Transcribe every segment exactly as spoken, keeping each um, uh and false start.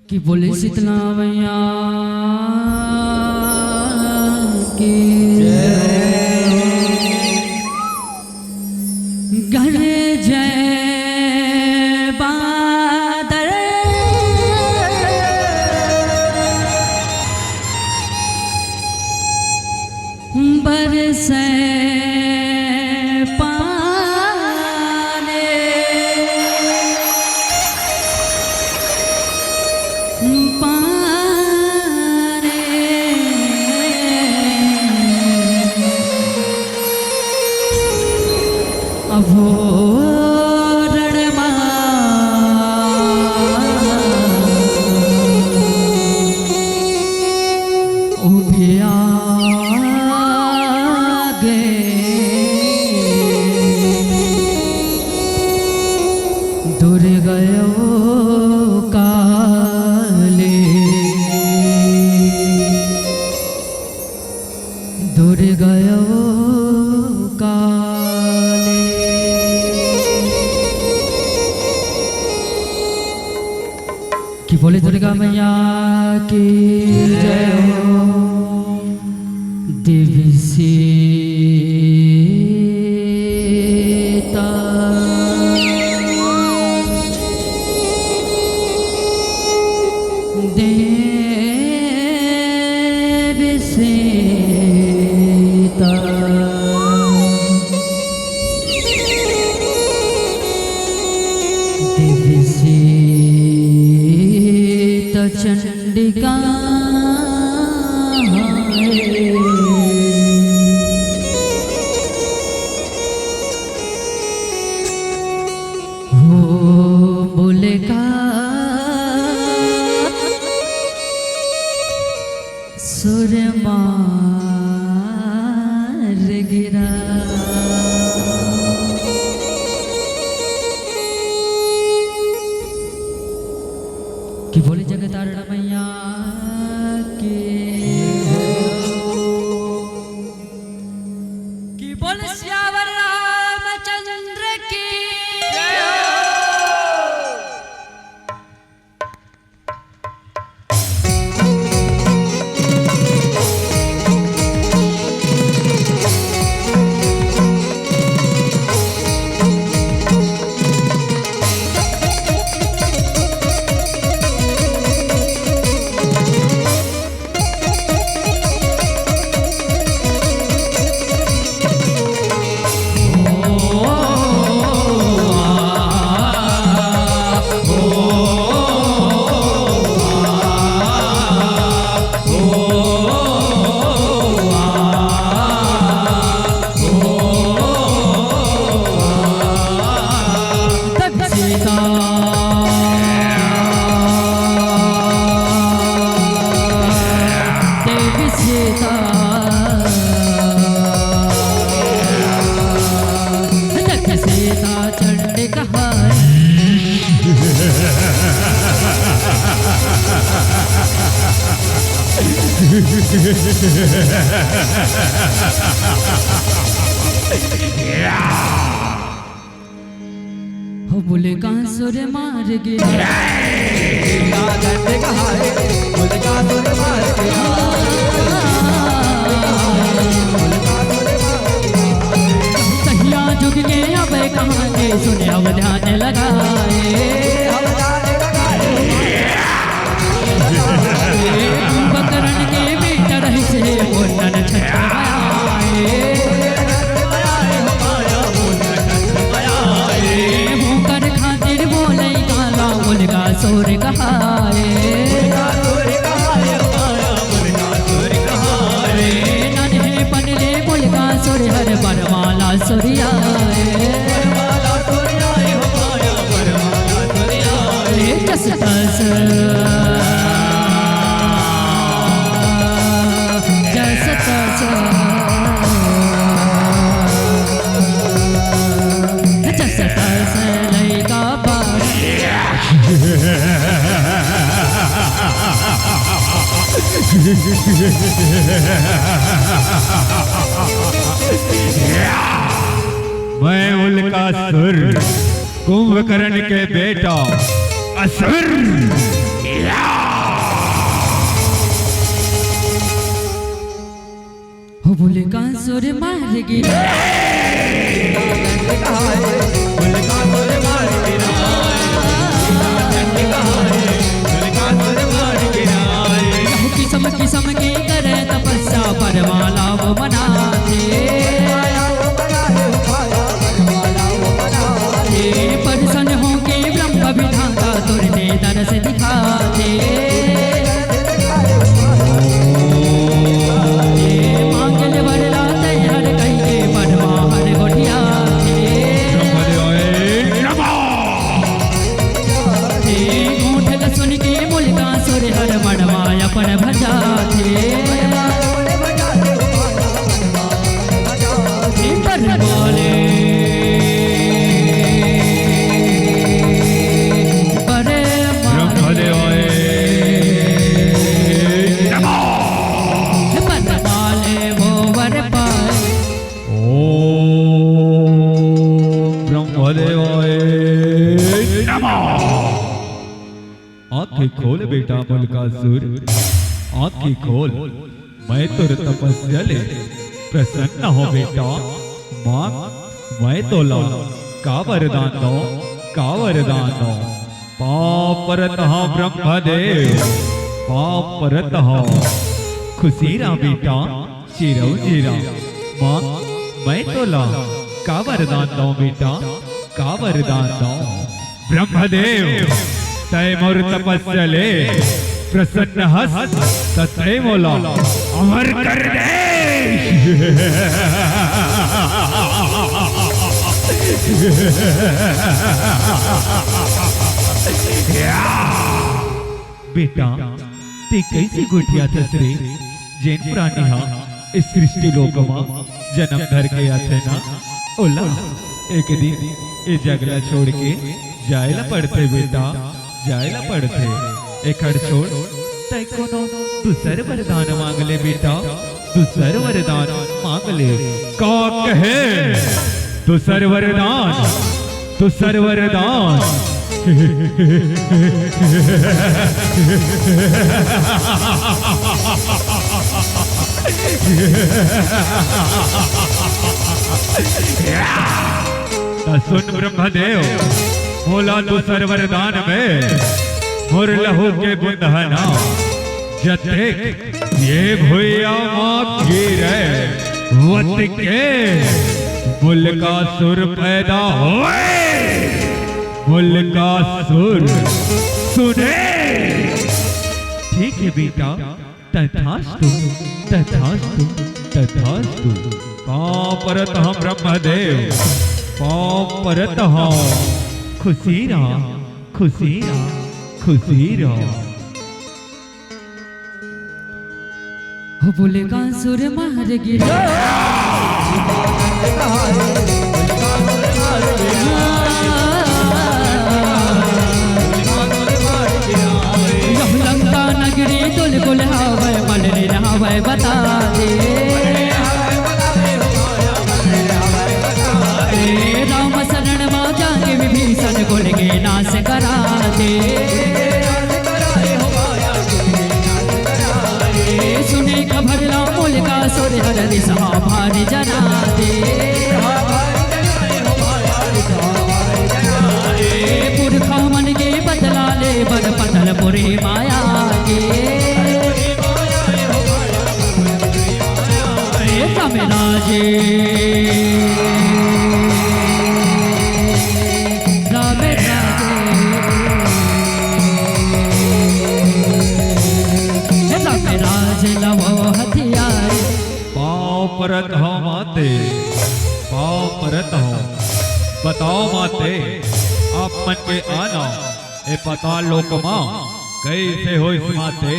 कि बोले शीतला मैया की। गरजे बादल, बरसे पानी, पानी। अभोरण मा उभिया गे दुर्गयो काली। दुर्गयो काली। कि बोले दुर्गा मैया की जय हो। देवी सीता, देवी सीता, देवी सीता चंडिका। हो बोले का सुर मार गिरा। कि बोले जगतारण मैया की। कि बोले सियावर रामचंद्र की। सीता, देवी सीता, सीता चंड कहानी। हो बोले का सुर मार गिरा। कहिया जुग के अब कहाँ के सुने अब ध्यान लगाए। कुंभकर्ण के बेटा रहिसे मुंडन छठ आए। मुकर खातिर बोले काला मुलगा सुर कहाए। नन्हे पनले मुलगा सुर हर बरमाला सुरियाए। जस तस, जस तस, जस तस लइका पास। मैं उल्कासुर, कुंभकर्ण के बेटा, असुर। या। हो बोले कासुर मार गिरा। बोले कासुर मार गिरा। बोले कासुर मार गिरा। किसम किसम के करे तपस्या, परमाला वो बनाथे। हे प्रसन्न होके ब्रह्म विधाता तुरते दरस दिखाथे। हे मांगल वरला तैहर कहिके परमा हर गोठियाथे। हे गोठ ल सुन के मुलकासुर हर मनवा अपन भजाथे। हे परमाले, परमाले, ब्रह्मदेवाय नमः। हे परमाले वो वर पाए। ओम ब्रह्मदेवाय नमः। आंखें खोल बेटा मुलकासुर, आंखें खोल। मैं तोर तपस्या ले प्रसन्न हों बेटा। मांग, मैं तोला का वरदान दों, का वरदान दों। पांव परत हों ब्रह्मदेव, पांव परत हों। खुशी रह बेटा, चिरौ जी रह। मांग, मैं तोला का वरदान दों बेटा, का वरदान दों? ब्रह्मदेव, तैं मोर तपस्या ले प्रसन्न हस, त तैं मोला अमर कर दे। बेटा, तें कइसे गोठियाथस रे? जेन प्राणी ह ए सृष्टि लोक म जनम धर के आथे ना, ओला एक दिन ए जग ल छोड़ के जाय ल पड़थे बेटा, जाय ल पड़थे। एखर छोड़, तैं कोनो दूसर वरदान मांग ले बेटा, दूसर वरदान मांग ले। का कहे? दूसर वरदान, दूसर वरदान। त सुन ब्रह्मदेव, मोला दूसर वरदान में मोर लहू के बूंद ह ना जतेक ये भुइयां म गिरे, वतिके मुलकासुर पैदा होए। मुलकासुर सुने। ठीक हे बेटा, तथास्तु, तथास्तु, तथास्तु। पांव परत हों ब्रह्मदेव, पांव परत हों। खुशी रह, खुशी रह, खुशी रह। हो बोले कासुर मार गिरा। यह लंका नगरी तुलकुल हावय, मल लीन हावय बता दे। ए राम शरण मा जाके विभीषण कुल के नाश करा दे। ए सुने खबर ला मुलकासुर हर रिसहा भारी जना दे। ए पुरखा मन के बदला ले बर पतलपुरी माया के। ए राम राजे, राम राजे, ए राम राज लवो हथियार। पांव परत हों माते, पांव परत हों। बताओ माते, आप मन के आना ए पाताल लोक मा कइसे होइस माते,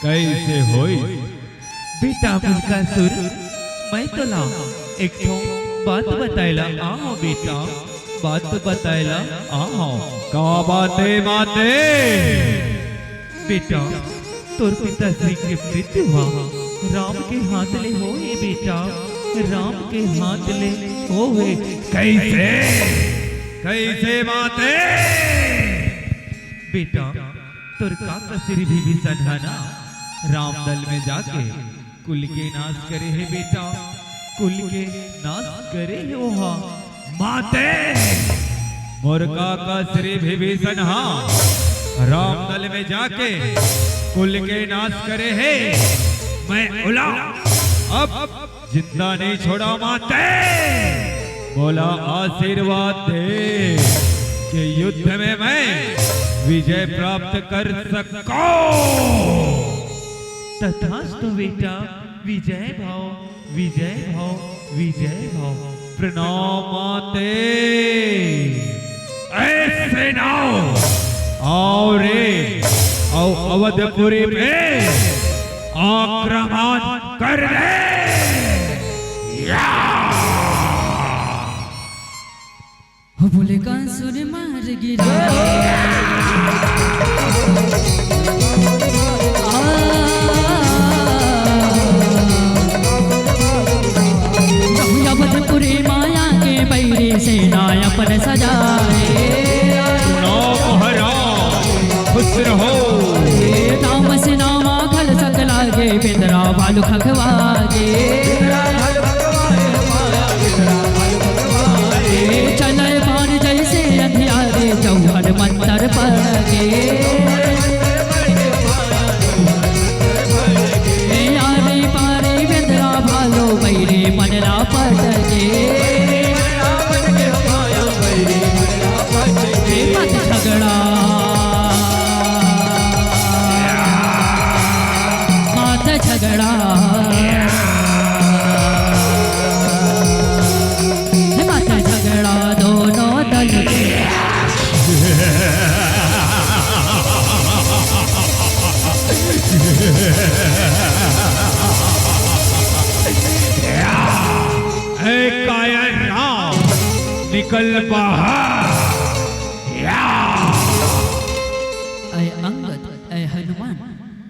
कइसे होइस? बेटा मुलकासुर, मैं तोला एक ठो बात बताय ला आहूं बेटा, बात बताय ला आहूं। का बात ए माते? बेटा, तोर पिताश्री के मृत्यु हा राम के हाथ ले होए बेटा, राम के हाथ ले होए। कइसे? कइसे माते? बेटा, तोर काका श्री विभीषण ह ना रामदल में जाके कुल के नाश करे हे बेटा, कुल के नाश करे हे ओहा। माते, मोर काका श्री विभीषण ह रामदल में जाके कुल के नाश करे हे। मैं ओला अब जिंदा नहीं छोड़ा माते। मोला आशीर्वाद दे कि युद्ध में मैं विजय प्राप्त कर सकूं। तथास्तु बेटा, विजय भव, विजय भव, विजय भव। प्रणाम माते। ऐ सेनाओ, आओ रे, आओ अवधपुरी पे आक्रमण कर दे। या! हो बोले कांसुर मार गिरा। आ, जब अवधपुरी माया के बैरी सेना अपन सजाए। सुनाओ महाराज, खुश रहो। राम सेना मा घल सकला के बेंदरा भालू खखवा के। चले बाण जैसे अंधियारे चौहर मंतर पड़ गे। आरे पारे बेंदरा भालू बैरी मन ला पट गे। हे मत झगड़ा, मत झगड़ा, हे मत झगड़ा दोनों दल के। ए कायर राम, निकल बाहर। या! ऐ अंगद, ऐ हनुमान,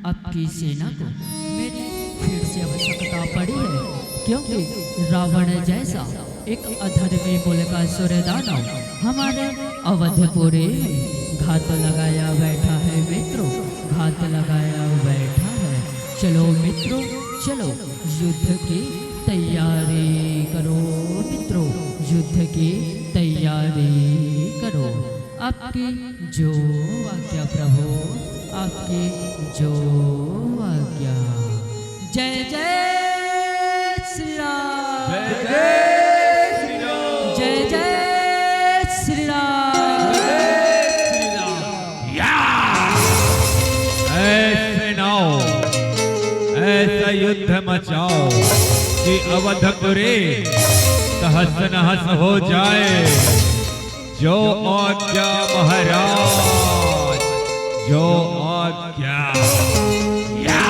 आपकी सेना को मेरी फिर से आवश्यकता पड़ी है, क्योंकि रावण जैसा एक अधर्मी मुल्कासुर दानव हमारे अवधपुरी में घात लगाया बैठा है मित्रों, घात लगाया बैठा है। चलो मित्रों, चलो युद्ध की तैयारी करो मित्रों, युद्ध की तैयारी करो। आपकी जो आज्ञा प्रभु, आपकी जो आज्ञा। जय जय श्री राम। जय जय श्री राम। जय जय श्री राम। जय श्री राम। या! ऐ सेनाओ, ऐसा युद्ध मचाओ कि अवधपुरी तहस नहस हो जाए। जो आज्ञा महाराज, जो आज्ञा। या!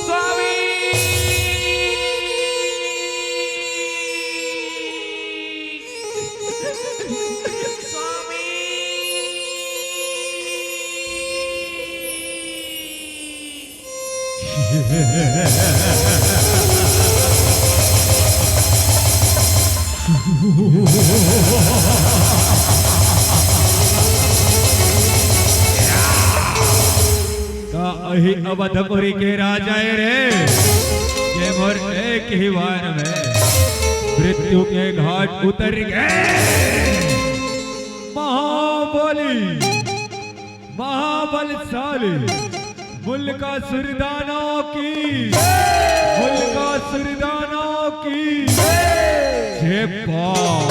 स्वामी। स्वामी। का अही अवधपुरी के राजा ए रे, जे मोर एक ही वार में मृत्यु के घाट उतर गए? महाबली, महाबलशाली, मुल्कासुर दानव की, मुल्कासुर दानव की जय। बाप।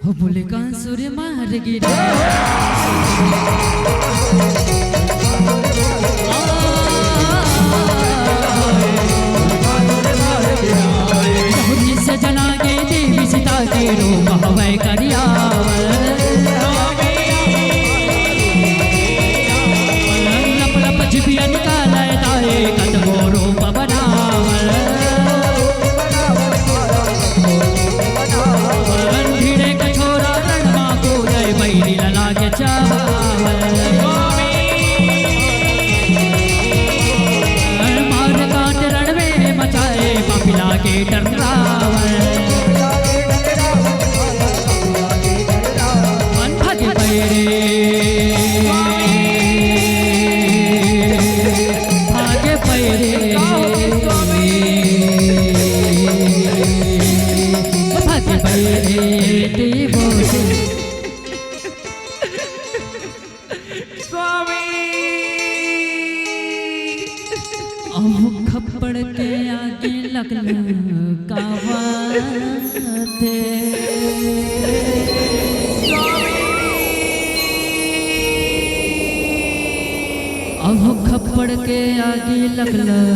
हो बोले कान सूर्य मार गिरा। बहुरी से जना के देवी सीता के रूप हवै करियावल। लप लप जिबिया निकालै ताए कतको रूप बनावल। भिड़े कछोरा रण मा कूदे बैरी ला लागे चावल। मार काट रण में मचाए पापी लागे डरावल। मन भागे बैरी, भागे बैरी, भागे बैरी देवो से। स्वामी। अहो खप्पड़ के आगे लकलकावथे। अहो खप्पड़ के आगे लकलकावथे।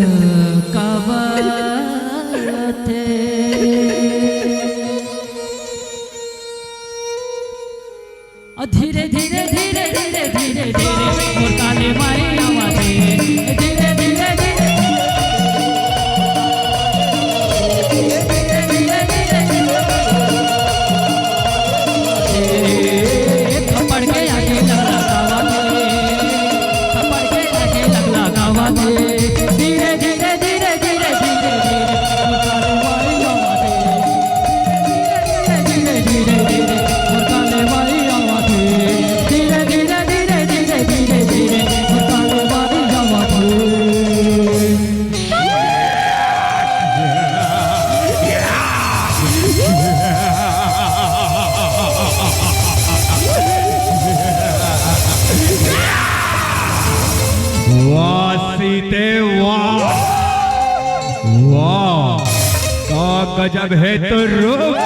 ओ धीरे धीरे धीरे धीरे धीरे धीरे मोर काले माई आवा दे। धीरे धीरे धीरे धीरे धीरे थप्पड़ के आगे लकलकावा दे। थप्पड़ के आगे लकलकावा दे। धीरे धीरे धीरे धीरे धीरे धीरे मोर काले माई आवा दे। वाह सीते वाह, वाह, का गजब है तो रूप।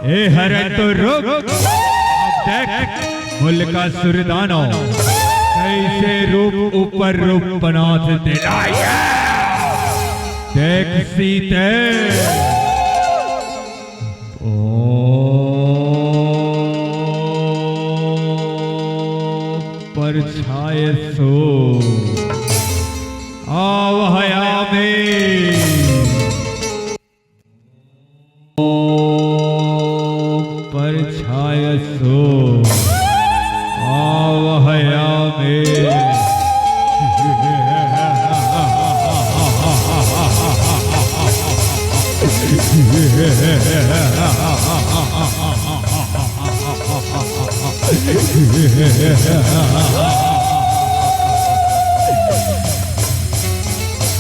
ए हरे तो रूप, देख मुलकासुर दानव कैसे रूप ऊपर रूप बनात दिलाय। देख सीते। ओ परछाय सो आवहया में। ओ परछाय सो आवहया में।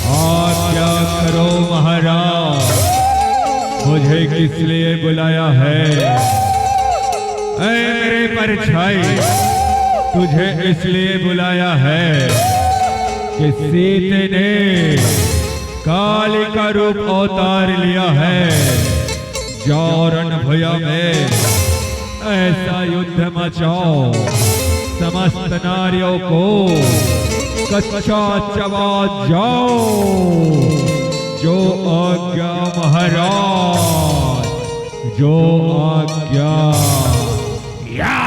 आज्ञा करो महाराज, मुझे किस लिए बुलाया है? ऐ मेरे परछाई, तुझे इसलिए बुलाया है कि सीते ने काली का रूप अवतार लिया है। जाओ रण भुया में ऐसा युद्ध मचाओ, समस्त नारियों को कच्चा चबा जाओ। जो आज्ञा महाराज, जो आज्ञा। या।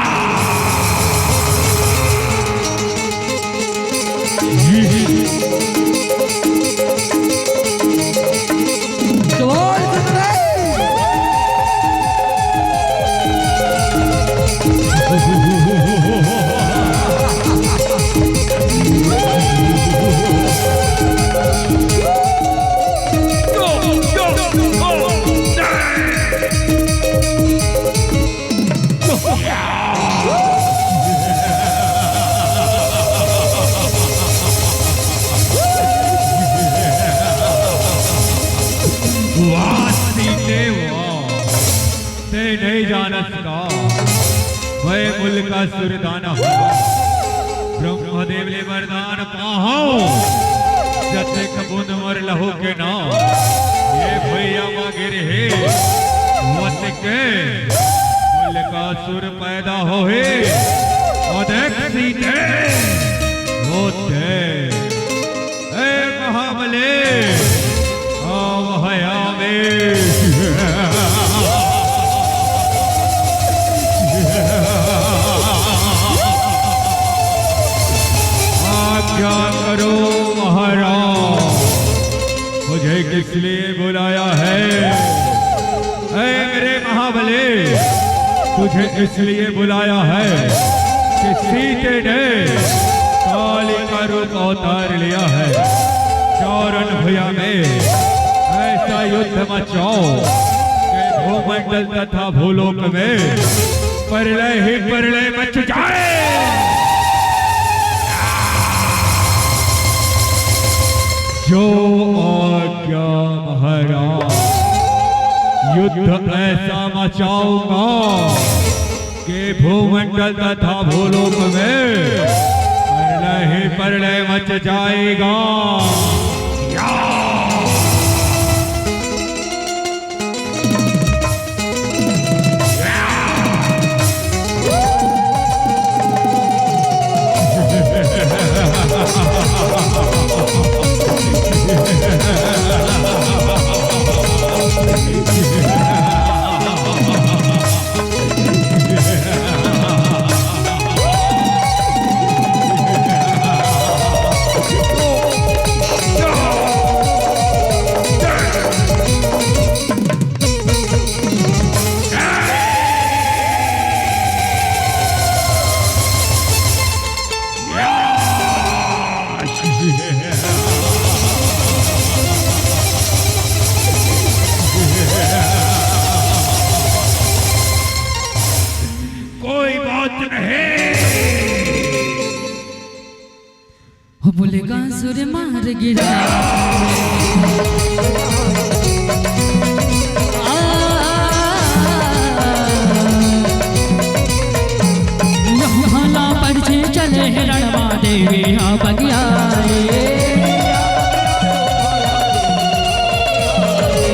वाह सीते वाह, ते नहीं जानस का, मैं मुलकासुर दानव हूँ। ब्रह्मदेव ले वरदान पाहव, जतेक बूंद मोर लहू के नाव, ये भुइयां म गिरही, वतेक होलिकासुर पैदा होही, अउ देख सीते होते। ए महाबली, आव हया में। आज्ञा करो महाराज, मुझे किस लिए बुलाया है? ऐ मेरे महाबली, तुझे इसलिए बुलाया है कि सीते ने काली का रूप अवतार लिया है। चारण भुइयां में ऐसा युद्ध मचाओ कि भूमंडल तथा भूलोक में प्रलय ही प्रलय मच जाए। जो आज्ञा महाराज, युद्ध ऐसा मचाऊंगा कि भूमंडल तथा भूलोक में प्रलय ही प्रलय मच जाएगा। या! कोई बात नहीं। हो बोले का सुर मार गिरा। आ, लम्हा ला परछी चले हे रणवा देवी हा बगिया रे।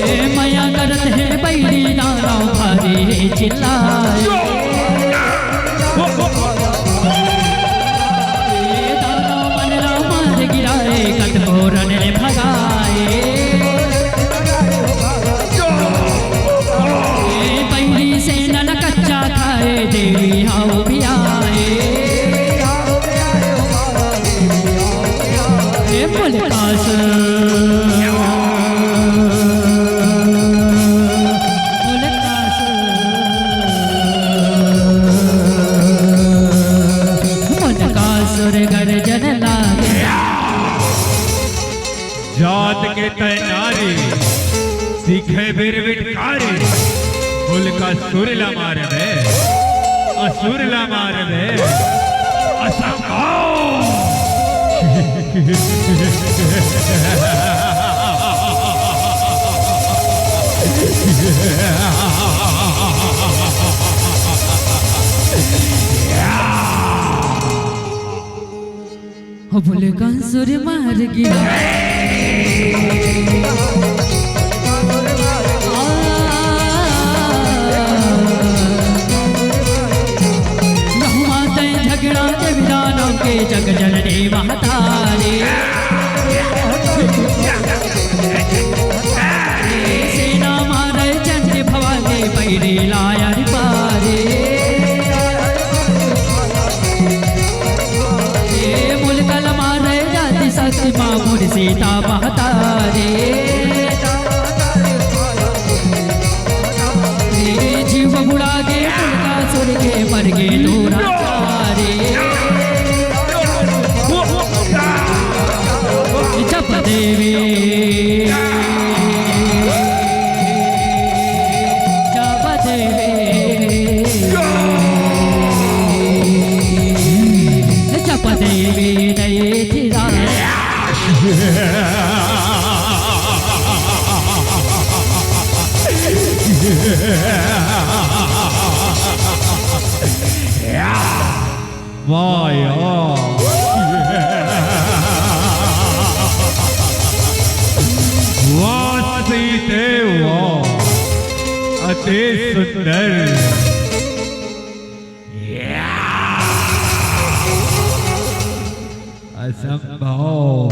ए मया करत हे बैरी दाना भारी हे चिल्लाए। ए दाना मन ला मार गिराए, कतको रन ले भगाए। ए बैरी से नन कच्चा खाए, देवी हाउ भी आए। ए बोले कास, बोले कास, बोले कासुर गर्जन लागे। जात के तय नारी, सीखे बीर बिटकारी, बोले कासुर ला मार दे, असुर ला मार दे, असंभव। हो बोले कासुर मार गिरा। आ, नहुआ तय झगड़ा देवदानों के जग जननी महतारी। सेना मारे चंड भवानी बैरी लाया रे पारे। ए मुलकल मारे जाति शक्ति माँ मोर सीता महतारी। ए जीव बुड़ा गे मुलका सुर के मर गे दूराचारी। जप देवी, जप देवी, जप देवी नहीं चिरा। वाह यार। वाह सीते वाह, अति सुंदर। असंभव।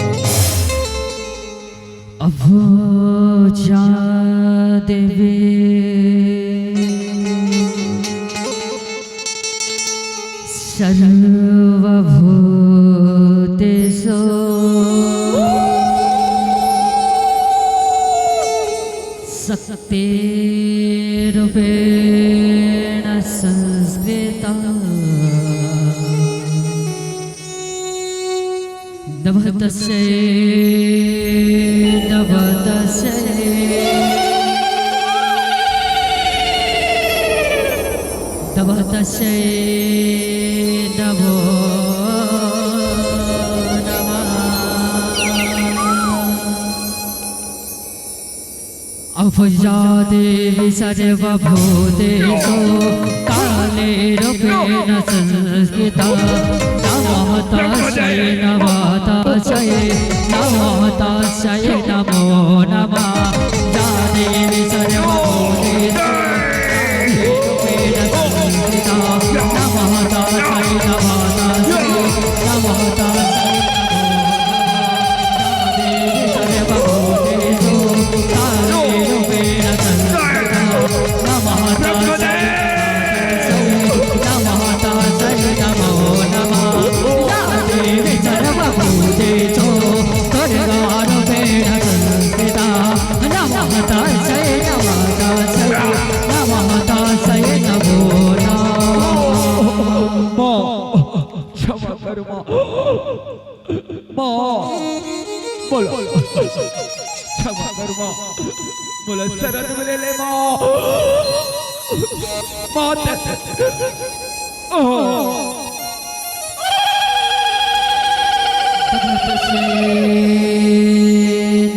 अब जा देवे सर्वभूतेषु शक्ति रूपेण संस्कृता। नमः तस्यै, नमः तस्यै, नमः तस्यै, नमो नमः। अब जा देवी सर्वभूतेषु काली रूपेण संस्कृता। नमः तस्यै, नमः तस्यै, नमः तस्यै, नमो नमः। या देवी सर्वभूतेषु काली रूपेण संस्कृता। नमः तस्यै, नमः तस्यै, नमः तस्यै, नमो नमः। क्षमा करो माँ। माँ, बोलो। क्षमा कर माँ, बोलो, शरण में ले ले माँ। माँ ते-, ओह।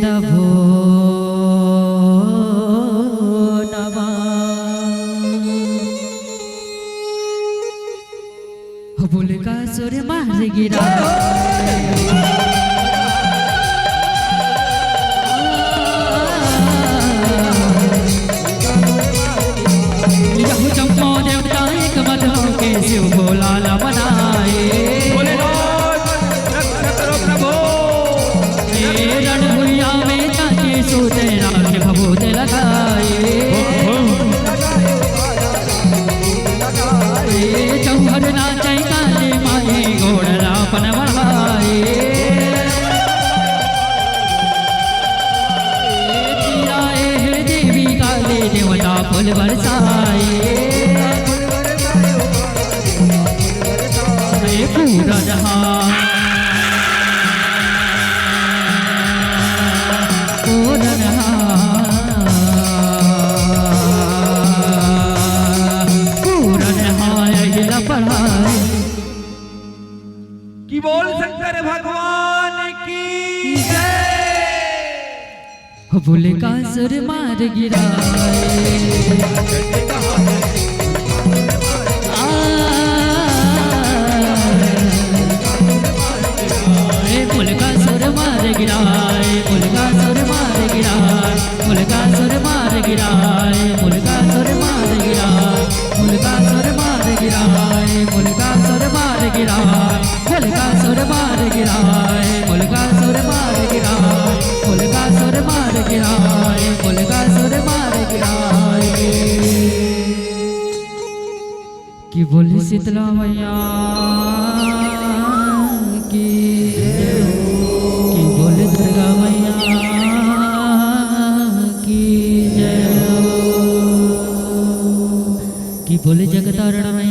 नभो नमः। बोले का सुर मार गिरा। यहु जम्मो देवता एक मत होके शिव भोला ला मनाए। भोलेनाथ, रक्षा करो प्रभु। ए रणभुइया में जाके सूते राखे भभूत लगाए। ए चौहर नाचै काली माई गोड़ ला अपन बढ़ाए। ए चिराए हे देवी काली देवता फूल बरसाए। ए पूरन हा, पूरन हा, पूरन हा, अहिला पढ़ाए। कि बोल शंकर भगवान की जय। बोले का सुर मार गिराए। ए मुलका सुर मार गिराए, मुलका सुर मार गिराए, मुलका सुर मार गिराए, मुलका सुर मार गिराए, मुलका सुर मार गिराए, मुलका सुर मार गिराए, मुलका सुर मार गिराए, मुलका सुर मार गिराए, मुलका सुर मार गिराए, मुलका सुर मार गिराए। कि बोले शीतला मैया की, कि बोले दुर्गा मैया की जय हो, कि बोले जगतारण मैया